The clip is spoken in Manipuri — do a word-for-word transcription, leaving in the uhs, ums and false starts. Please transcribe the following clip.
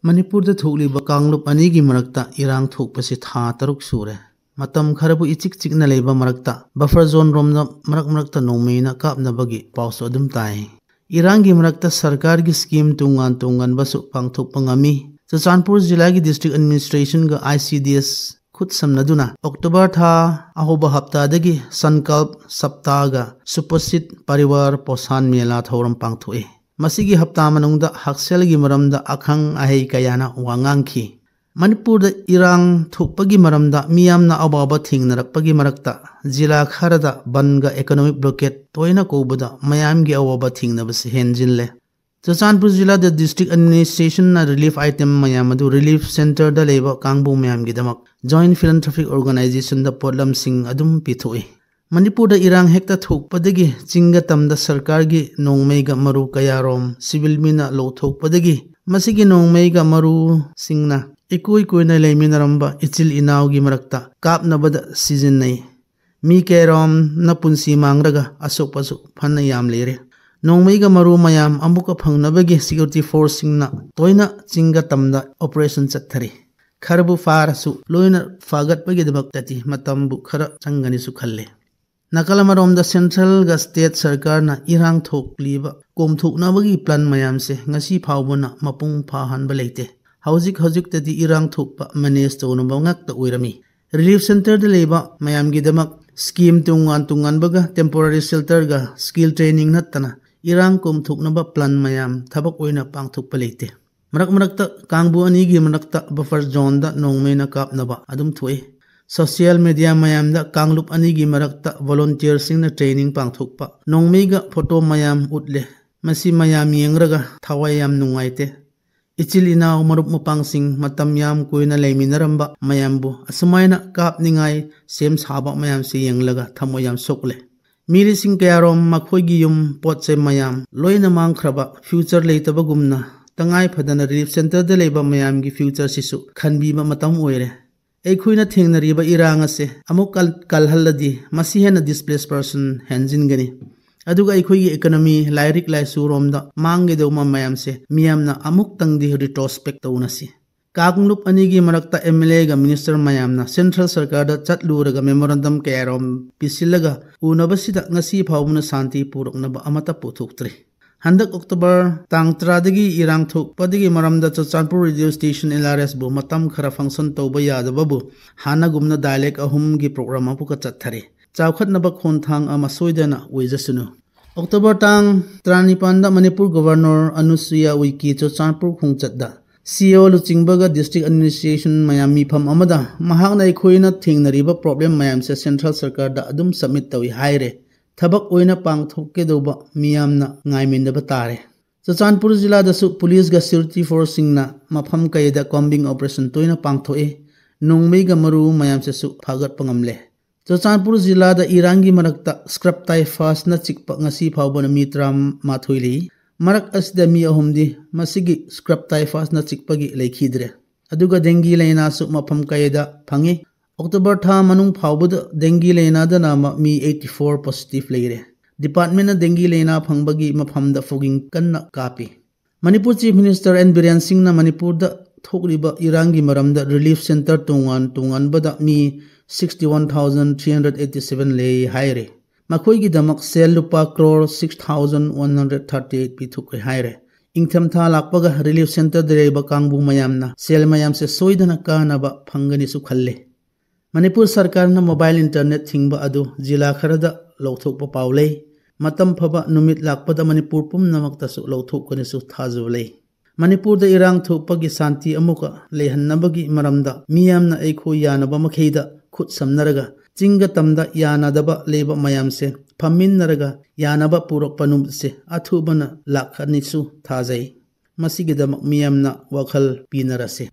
ꯃꯅꯤꯄꯨꯔꯗ ꯊꯣꯛꯂꯤꯕ ꯀꯥꯡꯂꯨꯞ ꯑꯅꯤꯒꯤ ꯃꯔꯛꯇ ꯏꯔꯥꯡ ꯊꯣꯛꯄꯁꯤ ꯊꯥ ꯇꯔꯨꯛ ꯁꯨꯔꯦ꯫ ꯃꯇꯝ ꯈꯔꯕꯨ ꯏꯆꯤꯛ ꯆꯤꯛꯅ ꯂꯩꯕ ꯃꯔꯛꯇ buffer zone ꯔꯣꯝꯗ ꯃꯔꯛ ꯃꯔꯛꯇ ꯅꯣꯡꯃꯩꯅ ꯀꯥꯞꯅꯕꯒꯤ ꯄꯥꯎꯁꯨ ꯑꯗꯨꯝ ꯇꯥꯏ꯫ ꯏꯔꯥꯡꯒꯤ ꯃꯔꯛꯇ ꯁꯔꯀꯥꯔꯒꯤ scheme ꯇꯣꯉꯥꯟ ꯇꯣꯉꯥꯟꯕꯁꯨ ꯄꯥꯡꯊꯣꯛꯄ ꯉꯝꯃꯤ꯫ ꯆꯨꯔꯆꯥꯟꯄꯨꯔ ꯖꯤꯂꯥꯒꯤ district administration ꯒ ICDS ꯈꯨꯠꯁꯝꯅꯗꯨꯅ October ꯊꯥ ꯑꯍꯧꯕ ꯍꯞꯇꯥꯗꯒꯤ Sankalp Saptah ꯒ Supposhit Parivar Poshan Mela ꯊꯧꯔꯝ ꯄꯥꯡꯊꯣꯛꯏ꯫ ꯃꯁꯤꯒꯤ ꯍꯞꯇꯥ ꯃꯅꯨꯡꯗ ꯍꯛꯁꯦꯜꯒꯤ ꯃꯔꯝꯗ ꯑꯈꯪ ꯑꯍꯩ ꯀꯌꯥꯅ ꯋꯥ ꯉꯥꯡꯈꯤ꯫ ꯃꯅꯤꯄꯨꯔꯗ ꯏꯔꯥꯡ ꯊꯣꯛꯄꯒꯤ ꯃꯔꯝꯗ ꯃꯤꯌꯥꯝꯅ ꯑꯋꯥꯕ ꯊꯦꯡꯅꯔꯛꯄꯒꯤ ꯃꯔꯛꯇ ꯖꯤꯂꯥ ꯈꯔꯗ ꯕꯟꯒ economic blockade ꯇꯣꯏꯅ ꯀꯧꯕꯗ ꯃꯌꯥꯝꯒꯤ ꯑꯋꯥꯕ ꯊꯦꯡꯅꯕꯁꯤ ꯍꯦꯟꯖꯤꯜꯂꯦ꯫ ꯆꯨꯔꯆꯥꯟꯄꯨꯔ ꯖꯤꯂꯥꯗ district administration ꯅ relief item ꯃꯌꯥꯝ ꯑꯗꯨ relief center ꯗ ꯂꯩꯕ ꯀꯥꯡꯕꯨ ꯃꯌꯥꯝꯒꯤꯗꯃꯛ Joint Philanthropic Organization ꯗ ꯄꯣꯠꯂꯝꯁꯤꯡ ꯑꯗꯨꯝ ꯄꯤꯊꯣꯛꯏ꯫ ꯃꯅꯤꯄꯨꯔꯗ ꯏꯔꯥꯡ ꯍꯦꯛꯇ ꯊꯣꯛꯄꯗꯒꯤ ꯆꯤꯡꯒ ꯇꯝꯗ ꯁꯔꯀꯥꯔꯒꯤ ꯅꯣꯡꯃꯩꯒ ꯃꯔꯨ ꯀꯌꯥꯔꯣꯝ civil ꯃꯤꯅ ꯂꯧꯊꯣꯛꯄꯗꯒꯤ ꯃꯁꯤꯒꯤ ꯅꯣꯡꯃꯩꯒ ꯃꯔꯨꯁꯤꯡꯅ ꯏꯀꯨꯏ ꯀꯨꯏꯅ ꯂꯩꯃꯤꯟꯅꯔꯝꯕ ꯏꯆꯤꯜ ꯏꯅꯥꯎꯒꯤ ꯃꯔꯛꯇ ꯀꯥꯞꯅꯕꯗ ꯁꯤꯖꯤꯟꯅꯩ꯫ ꯃꯤ ꯀꯌꯥꯔꯣꯝꯅ ꯄꯨꯟꯁꯤ ꯃꯥꯡꯂꯒ ꯑꯁꯣꯛꯄꯁꯨ ꯐꯅ ꯌꯥꯝ ꯂꯩꯔꯦ꯫ ꯅꯣꯡꯃꯩꯒ ꯃꯔꯨ ꯃꯌꯥꯝ ꯑꯃꯨꯛꯀ ꯐꯪꯅꯕꯒꯤ security force ꯁꯤꯡꯅ ꯇꯣꯏꯅ ꯆꯤꯡꯒ ꯇꯝꯗ operation ꯆꯠꯊꯔꯤ꯫ ꯈꯔꯕꯨ ꯐꯥꯔꯁꯨ ꯂꯣꯏꯅ ꯐꯥꯒꯠꯄꯒꯤꯗꯃꯛꯇꯗꯤ ꯃꯇꯝꯕꯨ ꯈꯔ ꯆꯪꯒꯅꯤꯁꯨ ꯈꯜꯂꯦ꯫ ꯅꯥꯀꯜ ꯑꯃꯔꯣꯝꯗ central ꯒ state ꯁꯔꯀꯥꯔꯅ ꯏꯔꯥꯡ ꯊꯣꯛꯂꯤꯕ ꯀꯣꯝꯊꯣꯛꯅꯕꯒꯤ plan ꯃꯌꯥꯝꯁꯦ ꯉꯁꯤ ꯐꯥꯎꯕꯅ ꯃꯄꯨꯡ ꯐꯥꯍꯟꯕ ꯂꯩꯇꯦ꯫ ꯍꯧꯖꯤꯛ ꯍꯧꯖꯤꯛꯇꯗꯤ ꯏꯔꯥꯡ ꯊꯣꯛꯄ manage ꯇꯧꯅꯕ ꯉꯥꯛꯇ ꯑꯣꯏꯔꯝꯃꯤ꯫ Relief center ꯗ ꯂꯩꯕ ꯃꯌꯥꯝꯒꯤꯗꯃꯛ scheme ꯇꯣꯉꯥꯟ ꯇꯣꯉꯥꯟꯕꯒ temporary shelter ꯒ skill training ꯅꯠꯇꯅ ꯏꯔꯥꯡ ꯀꯣꯝꯊꯣꯛꯅꯕ plan ꯃꯌꯥꯝ ꯊꯕꯛ ꯑꯣꯏꯅ ꯄꯥꯡꯊꯣꯛꯄ ꯂꯩꯇꯦ꯫ ꯃꯔꯛ ꯃꯔꯛꯇ ꯀꯥꯡꯕꯨ ꯑꯅꯤꯒꯤ ꯃꯔꯛꯇ buffer zone ꯗ ꯅꯣꯡꯃꯩꯅ ꯀꯥꯞꯅꯕ ꯑꯗꯨꯝ ꯊꯣꯛꯏ꯫ Social media ꯃꯌꯥꯝꯗ ꯀꯥꯡꯂꯨꯞ ꯑꯅꯤꯒꯤ ꯃꯔꯛꯇ volunteer ꯁꯤꯡꯅ training ꯄꯥꯡꯊꯣꯛꯄ, ꯅꯣꯡꯃꯩꯒ photo ꯃꯌꯥꯝ ꯎꯠꯂꯦ꯫ ꯃꯁꯤ ꯃꯌꯥꯝ ꯌꯦꯡꯂꯒ ꯊꯋꯥꯏ ꯌꯥꯝ ꯅꯨꯡꯉꯥꯏꯇꯦ꯫ ꯏꯆꯤꯜ ꯏꯅꯥꯎ ꯃꯔꯨꯞ ꯃꯄꯥꯡꯁꯤꯡ ꯃꯇꯝ ꯌꯥꯝ ꯀꯨꯏꯅ ꯂꯩꯃꯤꯟꯅꯔꯝꯕ ꯃꯌꯥꯝꯕꯨ ꯑꯁꯨꯃꯥꯏꯅ ꯀꯥꯞꯅꯤꯡꯉꯥꯏ ꯁꯦꯝ ꯁꯥꯕ ꯃꯌꯥꯝꯁꯤ ꯌꯦꯡꯂꯒ ꯊꯃꯣꯏ ꯌꯥꯝ ꯁꯣꯛꯂꯦ꯫ ꯃꯤ ꯂꯤꯁꯤꯡ ꯀꯌꯥꯔꯣꯝ ꯃꯈꯣꯏꯒꯤ ꯌꯨꯝ ꯄꯣꯠ ꯆꯩ ꯃꯌꯥꯝ ꯂꯣꯏꯅ ꯃꯥꯡꯈ꯭ꯔꯕ, future ꯂꯩꯇꯕꯒꯨꯝꯅ ꯇꯉꯥꯏ ꯐꯗꯅ relief center ꯗ ꯂꯩꯕ ꯃꯌꯥꯝꯒꯤ future ꯁꯤꯁꯨ ꯈꯟꯕꯤꯕ ꯃꯇꯝ ꯑꯣꯏꯔꯦ꯫ ꯑꯩꯈꯣꯏꯅ ꯊꯦꯡꯅꯔꯤꯕ ꯏꯔꯥꯡ ꯑꯁꯦ ꯑꯃꯨꯛ ꯀꯜ-, ꯀꯜꯍꯜꯂꯗꯤ ꯃꯁꯤ ꯍꯦꯟꯅ displaced person ꯍꯦꯟꯖꯤꯟꯒꯅꯤ꯫ ꯑꯗꯨꯒ ꯑꯩꯈꯣꯏꯒꯤ economy, ꯂꯥꯏꯔꯤꯛ ꯂꯥꯏꯁꯨꯔꯣꯝꯗ ꯃꯥꯡꯒꯗꯧꯕ ꯃꯌꯥꯝꯁꯦ ꯃꯤꯌꯥꯝꯅ ꯑꯃꯨꯛꯇꯪꯗꯤ retrospect ꯇꯧꯅꯁꯤ꯫ ꯀꯥꯡꯂꯨꯞ ꯑꯅꯤꯒꯤ ꯃꯔꯛꯇ MLA ꯒ minister ꯃꯌꯥꯝꯅ central ꯁꯔꯀꯥꯔꯗ ꯆꯠꯂꯨꯔꯒ memorandum ꯀꯌꯥꯔꯣꯝ ꯄꯤꯁꯤꯜꯂꯒ ꯎꯅꯕꯁꯤꯗ ꯉꯁꯤ ꯐꯥꯎꯕꯅ ꯁꯥꯟꯇꯤ ꯄꯨꯔꯛꯅꯕ ꯑꯃꯠꯇ ꯄꯨꯊꯣꯛꯇ꯭ꯔꯤ꯫ ꯍꯟꯗꯛ October ꯇꯥꯡ ꯇꯔꯥꯗꯒꯤ ꯏꯔꯥꯡ ꯊꯣꯛꯄꯗꯒꯤ ꯃꯔꯝꯗ ꯆꯨꯔꯆꯥꯟꯄꯨꯔ radio station LRS ꯕꯨ ꯃꯇꯝ ꯈꯔ function ꯇꯧꯕ ꯌꯥꯗꯕꯕꯨ ꯍꯥꯟꯅꯒꯨꯝꯅ dialect ꯑꯍꯨꯝꯒꯤ program ꯑꯃꯨꯛꯀ ꯆꯠꯊꯔꯤ꯫ ꯆꯥꯎꯈꯠꯅꯕ ꯈꯣꯡꯊꯥꯡ ꯑꯃ ꯁꯣꯏꯗꯅ ꯑꯣꯏꯖꯁꯅꯨ꯫ October ꯇꯥꯡ ꯇꯔꯥꯅꯤꯄꯥꯟꯗ Manipur Governor ꯑꯅꯨꯁꯨꯏꯌꯥ ꯎꯏꯀꯦ Churachandpur ꯈꯣꯡꯆꯠꯇ CEO ꯂꯨꯆꯤꯡꯕꯒ district administration ꯃꯌꯥꯝ ꯃꯤꯐꯝ ꯑꯃꯗ ꯃꯍꯥꯛꯅ ꯑꯩꯈꯣꯏꯅ ꯊꯦꯡꯅꯔꯤꯕ problem ꯃꯌꯥꯝꯁꯦ central ꯁꯔꯀꯥꯔꯗ ꯑꯗꯨꯝ submit ꯇꯧꯏ ꯍꯥꯏꯔꯦ꯫ ꯊꯕꯛ ꯑꯣꯏꯅ ꯄꯥꯡꯊꯣꯛꯀꯗꯧꯕ ꯃꯤꯌꯥꯝꯅ ꯉꯥꯏꯃꯤꯟꯅꯕ ꯇꯥꯔꯦ꯫ ꯆꯨꯔꯆꯥꯟꯄꯨꯔ ꯖꯤꯂꯥꯗꯁꯨ police ꯒ security force ꯁꯤꯡꯅ ꯃꯐꯝ ꯀꯌꯥꯗ combing operation ꯇꯣꯏꯅ ꯄꯥꯡꯊꯣꯛꯏ꯫ ꯅꯣꯡꯃꯩꯒ ꯃꯔꯨ ꯃꯌꯥꯝꯁꯤꯁꯨ ꯐꯥꯒꯠꯄ ꯉꯝꯂꯦ꯫ ꯆꯨꯔꯆꯥꯟꯄꯨꯔ ꯖꯤꯂꯥꯗ ꯏꯔꯥꯡꯒꯤ ꯃꯔꯛꯇ scrap typhus ꯅꯆꯤꯡꯕ ꯉꯁꯤ ꯐꯥꯎꯕꯅ ꯃꯤ ꯇꯔꯥꯃꯥꯊꯣꯏ ꯂꯩ꯫ ꯃꯔꯛ ꯑꯁꯤꯗ ꯃꯤ ꯑꯍꯨꯝꯗꯤ ꯃꯁꯤꯒꯤ scrap typhus ꯅꯆꯤꯡꯕꯒꯤ ꯂꯩꯈꯤꯗ꯭ꯔꯦ꯫ ꯑꯗꯨꯒ dengue ꯂꯥꯏꯅꯥꯁꯨ ꯃꯐꯝ ꯀꯌꯥꯗ ꯐꯪꯉꯤ꯫ October ꯊꯥ ꯃꯅꯨꯡ ꯐꯥꯎꯕꯗ dengue ꯂꯥꯏꯅꯥꯗ ꯅꯥꯕ ꯃꯤ eighty four positive ꯂꯩꯔꯦ꯫ Department ꯅ dengue ꯂꯥꯏꯅꯥ ꯐꯪꯕꯒꯤ ꯃꯐꯝꯗ fogging ꯀꯟꯅ ꯀꯥꯞꯄꯤ꯫ Manipur Chief Minister N Biren ꯁꯤꯡꯅ ꯃꯅꯤꯄꯨꯔꯗ ꯊꯣꯛꯂꯤꯕ ꯏꯔꯥꯡꯒꯤ ꯃꯔꯝꯗ relief centre ꯇꯣꯉꯥꯟ ꯇꯣꯉꯥꯟꯕꯗ ꯃꯤ sixty one thousand three hundred eighty seven ꯂꯩ ꯍꯥꯏꯔꯦ꯫ ꯃꯈꯣꯏꯒꯤꯗꯃꯛ ꯁꯦꯜ ꯂꯨꯄꯥ crore six thousand one hundred thirty eight ꯄꯤꯊꯣꯛꯈ꯭ꯔꯦ ꯍꯥꯏꯔꯦ꯫ ꯏꯪꯊꯝꯊꯥ ꯂꯥꯛꯄꯒ relief centre ꯗ ꯂꯩꯔꯤꯕ ꯀꯥꯡꯕꯨ ꯃꯌꯥꯝꯅ ꯁꯦꯜ ꯃꯌꯥꯝꯁꯦ ꯁꯣꯏꯗꯅ ꯀꯥꯟꯅꯕ ꯐꯪꯒꯅꯤꯁꯨ ꯈꯜꯂꯦ꯫ ꯃꯅꯤꯄꯨꯔ ꯁꯔꯀꯥꯔꯅ mobile internet ꯊꯤꯡꯕ ꯑꯗꯨ ꯖꯤꯂꯥ ꯈꯔꯗ ꯂꯧꯊꯣꯛꯄ ꯄꯥꯎ ꯂꯩ꯫ ꯃꯇꯝ ꯐꯕ ꯅꯨꯃꯤꯠ ꯂꯥꯛꯄꯗ ꯃꯅꯤꯄꯨꯔ ꯄꯨꯝꯅꯃꯛꯇꯁꯨ ꯂꯧꯊꯣꯛꯀꯅꯤꯁꯨ ꯊꯥꯖꯕ ꯂꯩ꯫ ꯃꯅꯤꯄꯨꯔꯗ ꯏꯔꯥꯡ ꯊꯣꯛꯄꯒꯤ ꯁꯥꯟꯇꯤ ꯑꯃꯨꯛꯀ ꯂꯩꯍꯟꯅꯕꯒꯤ ꯃꯔꯝꯗ ꯃꯤꯌꯥꯝꯅ ꯑꯩꯈꯣꯏ ꯌꯥꯅꯕ ꯃꯈꯩꯗ ꯈꯨꯠ ꯁꯝꯅꯔꯒ ꯆꯤꯡꯒ ꯇꯝꯗ ꯌꯥꯅꯗꯕ ꯂꯩꯕ ꯃꯌꯥꯝꯁꯦ ꯐꯝꯃꯤꯟꯅꯔꯒ ꯌꯥꯅꯕ ꯄꯨꯔꯛꯄ ꯅꯨꯃꯤꯠꯁꯦ ꯑꯊꯨꯕꯅ ꯂꯥꯛꯀꯅꯤꯁꯨ ꯊꯥꯖꯩ꯫ ꯃꯁꯤꯒꯤꯗꯃꯛ ꯃꯤꯌꯥꯝꯅ ꯋꯥꯈꯜ ꯄꯤꯅꯔꯁꯤ꯫